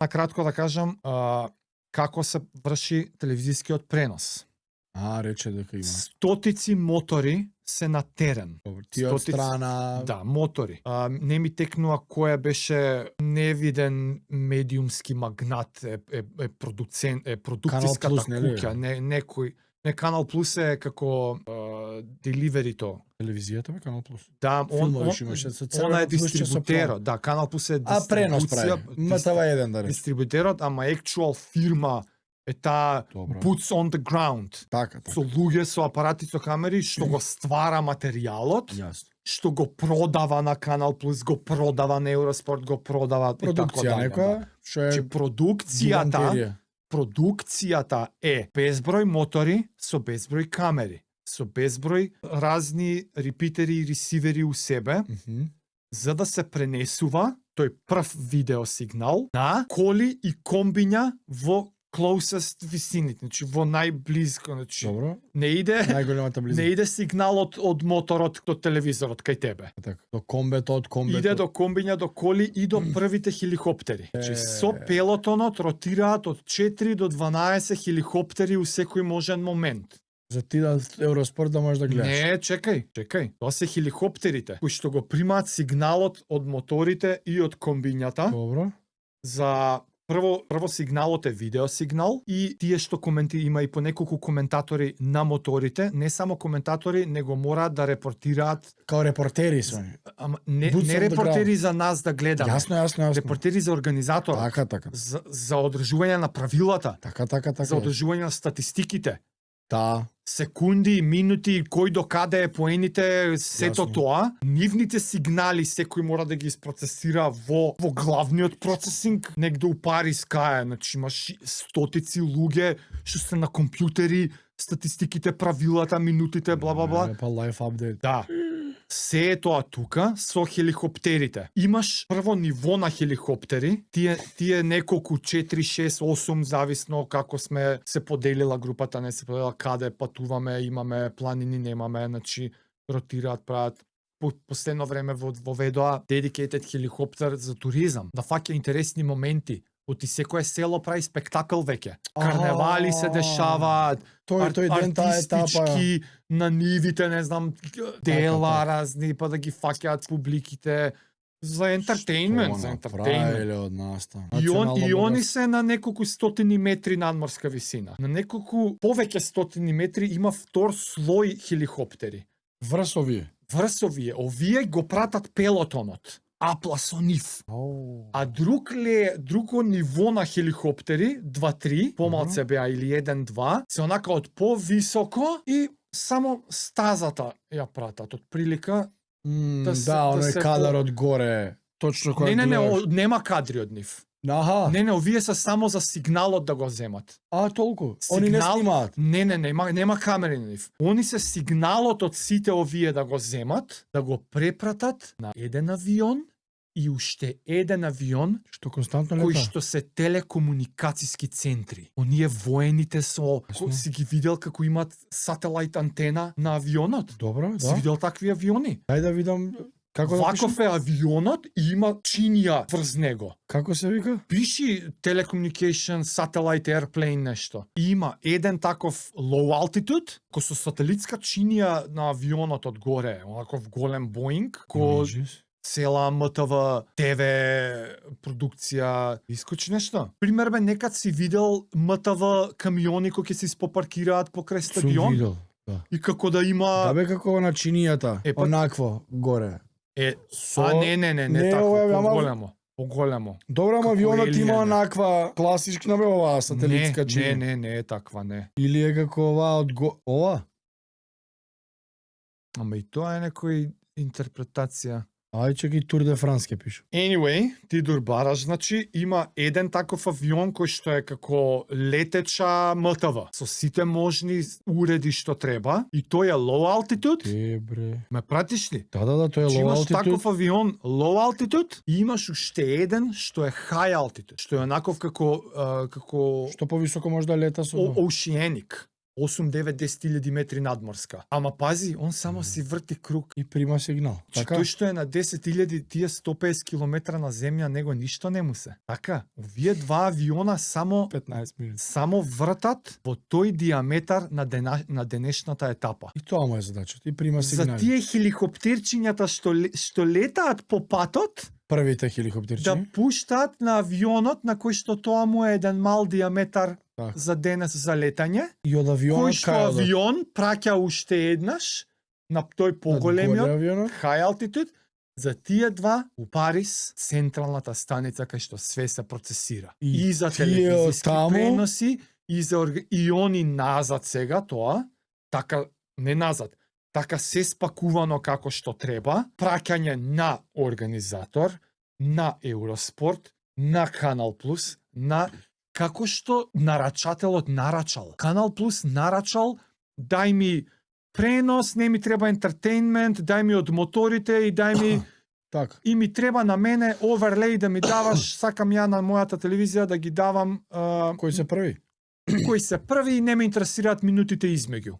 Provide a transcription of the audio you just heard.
На кратко да кажам, како се врши телевизискиот пренос. Рече дека има. Стотици мотори се на терен. Добро, ти од страна... Да, мотори. Не ми текнува која беше невиден медиумски магнат, продукцијската куќа, некој. Не, Канал Плюс е како деливерито. Телевизијата бе, Канал Плюс. Да, она е дистрибутерот. Да, Канал Плюс е дистрибуција. Пренос прави. МТВ еден да рече. Дистрибутерот, ама actual фирма е таа boots on the ground. Така. Со луѓе, со апарати, со камери, што го ствара материјалот, што го продава на Канал Плюс, го продава на Евроспорт, го продава и така дале. Продукцијата е безброј мотори со безброј камери, со безброј разни репитери и ресивери у себе, за да се пренесува тој прв видеосигнал на коли и комбиња во closest vicinity, значи во најблиско, значи не иде сигналот од моторот до телевизорот кај тебе. Така, до комбето, од комбето. Иде до комбиња, до коли и до првите хеликоптери. Значи со пелотонот ротираат од 4 до 12 хеликоптери у секој можен момент. За ти да Евроспорт да можеш да гледаш. Не, чекај. Тоа се хеликоптерите кои што го примаат сигналот од моторите и од комбињата. Добро. За Прво сигналот е видеосигнал и тие што има и по неколку коментатори на моторите, не само коментатори, него мораат да репортираат као репортери се. Не репортери за нас да гледаме. Јасно. Репортери за организаторот. Така. За одржување на правилата. Така. За одржување на статистиките. Да. Секунди, минути, кој до каде е поените, сето тоа. Нивните сигнали секој мора да ги isprocesира во главниот процесинг, негде у Париз кај, значи имаш стотици луѓе што се на компјутери, статистиките, правилата, минутите, бла. Па лайф апдейт. Да. Се е тоа тука со хеликоптерите. Имаш прво ниво на хеликоптери, тие неколку 4, 6, 8, зависно како сме се поделила групата, не се поделила каде патуваме, имаме планини, немаме, значи ротираат, прават. Последно време воведоа dedicated хеликоптер за туризам, да фаќа интересни моменти. Оти секое село прави спектакл веќе. Карневали се дешаваат, артистички на нивите, не знам, дела разни, па да ги фаќаат публиките за ентертейнмент, И они се на неколку стотини метри надморска висина. На неколку повеќе стотини метри има втор слој хеликоптери. Врз овие го пратат пелотонот. Апла со нив. А друго ниво на хеликоптери, 2-3, помалце беа или 1-2, се онака од повисоко и само стазата ја пратат. Од прилика оној кадар од горе, точно кој нема кадри од нив. Не, овие се само за сигналот да го земат. Толку? Они не снимаат? Не, нема камери на нив. Они се сигналот од сите овие да го земат, да го препратат на еден авион и уште еден авион што константно лета. Кои што се телекомуникациски центри. Оние воените си ги видел како имат сателајт антена на авионот? Добро, Си видел такви авиони? Ајде да видам. Ваков е авионот и има чинија врз него. Како се вика? Пиши Telecommunication Satellite Airplane нешто. И има еден таков low altitude, кој со сателитска чинија на авионот одгоре, онаков голем Boeing, кој цела МТВ ТВ продукција искочи нешто. Пример бе, некад си видел МТВ камиони кои ќе се испопаркираат покрај стадион? Видел, да. И како да има... Да бе, како на чинијата, онакво, горе. Не тако, поголемо. Добро, ама авионот има онаква класична бе оваа сателитска чинија. Не е таква, не. Или е како ова ова? Ама и тоа е некој интерпретација. Ај, чекај, Тур де Франс ке пише. Anyway, ти Бараш, значи, има еден таков авион кој што е како летеча МТВ, со сите можни уреди што треба, и тој е low altitude. Бре. Ме пратиш ли? Да, тој е low altitude. Имаш таков авион low altitude и имаш уште еден што е high altitude, што е онаков како... Што повисоко може да лета со... Oceanic. 8, 9, 10.000 метри надморска. Ама пази, он само си врти круг. И прима сигнал. Така? Тој што е на 10.000, тие 150 км на земја, него ништо не му се. Така, овие два авиона само 15 минути. само вртат во тој диаметар на денешната етапа. И тоа му е задачата. И прима За сигнали. тие хеликоптерчињата што летаат по патот, Првите да хеликоптерчиња. пуштаат на авионот на кој што тоа му е еден мал диаметар Така. за денес за летање, И од авионот кој што кај одат? авион праќа уште еднаш на тој поголемиот Надгоре авионот. high altitude, за тие два у Париз, централната станица кај што све се процесира. И за тие телевизиски таму? преноси, и за и они назад сега тоа, така не назад, така се спакувано како што треба, праќање на организатор, на Евроспорт, на Канал Плюс, на како што нарачателот нарачал. Канал Плюс нарачал, дај ми пренос, не ми треба ентертейнмент, дај ми од моторите и дај ми Така. и ми треба на мене оверлей да ми даваш, сакам ја на мојата телевизија да ги давам Кои се први? кои се први и не ме интересираат минутите измеѓу.